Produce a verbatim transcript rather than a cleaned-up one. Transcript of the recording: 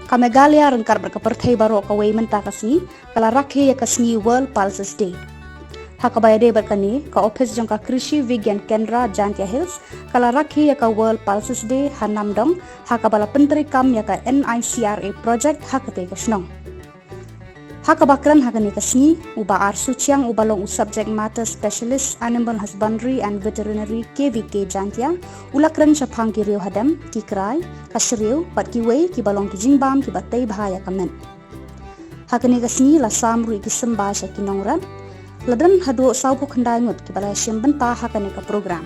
Ka Meghalaya ryngkat bad ka pyrthei baroh kawei mynta ka sngi ka la rakhe ïa ka sngi World Pulses Day. Ha kaba ïadei bad kane, ka ophis jong ka Krishi Vigyan Kendra Jaintia Hills ka la rakhe ïa ka World Pulses Day ha Namdong, ha kaba la pyntreikam ïa ka NICRA project ha katei ka shnong. Ha kaba kren ha kane ka sngi, u Bah R Suchiang uba long u Subject Matter Specialist Animal Husbandry and Veterinary, KVK Jaintia, u la kren shaphang ki riew hadem, ki krai, ka shriew bad kiwei kiba long ki jingbam kiba tei bha ïa ka met. Ha kane ka sngi la sam ruh ïa ki symbai sha ki nongrep. La don haduh sawphew khyndai ngut kiba la shim bynta ha kane ka program.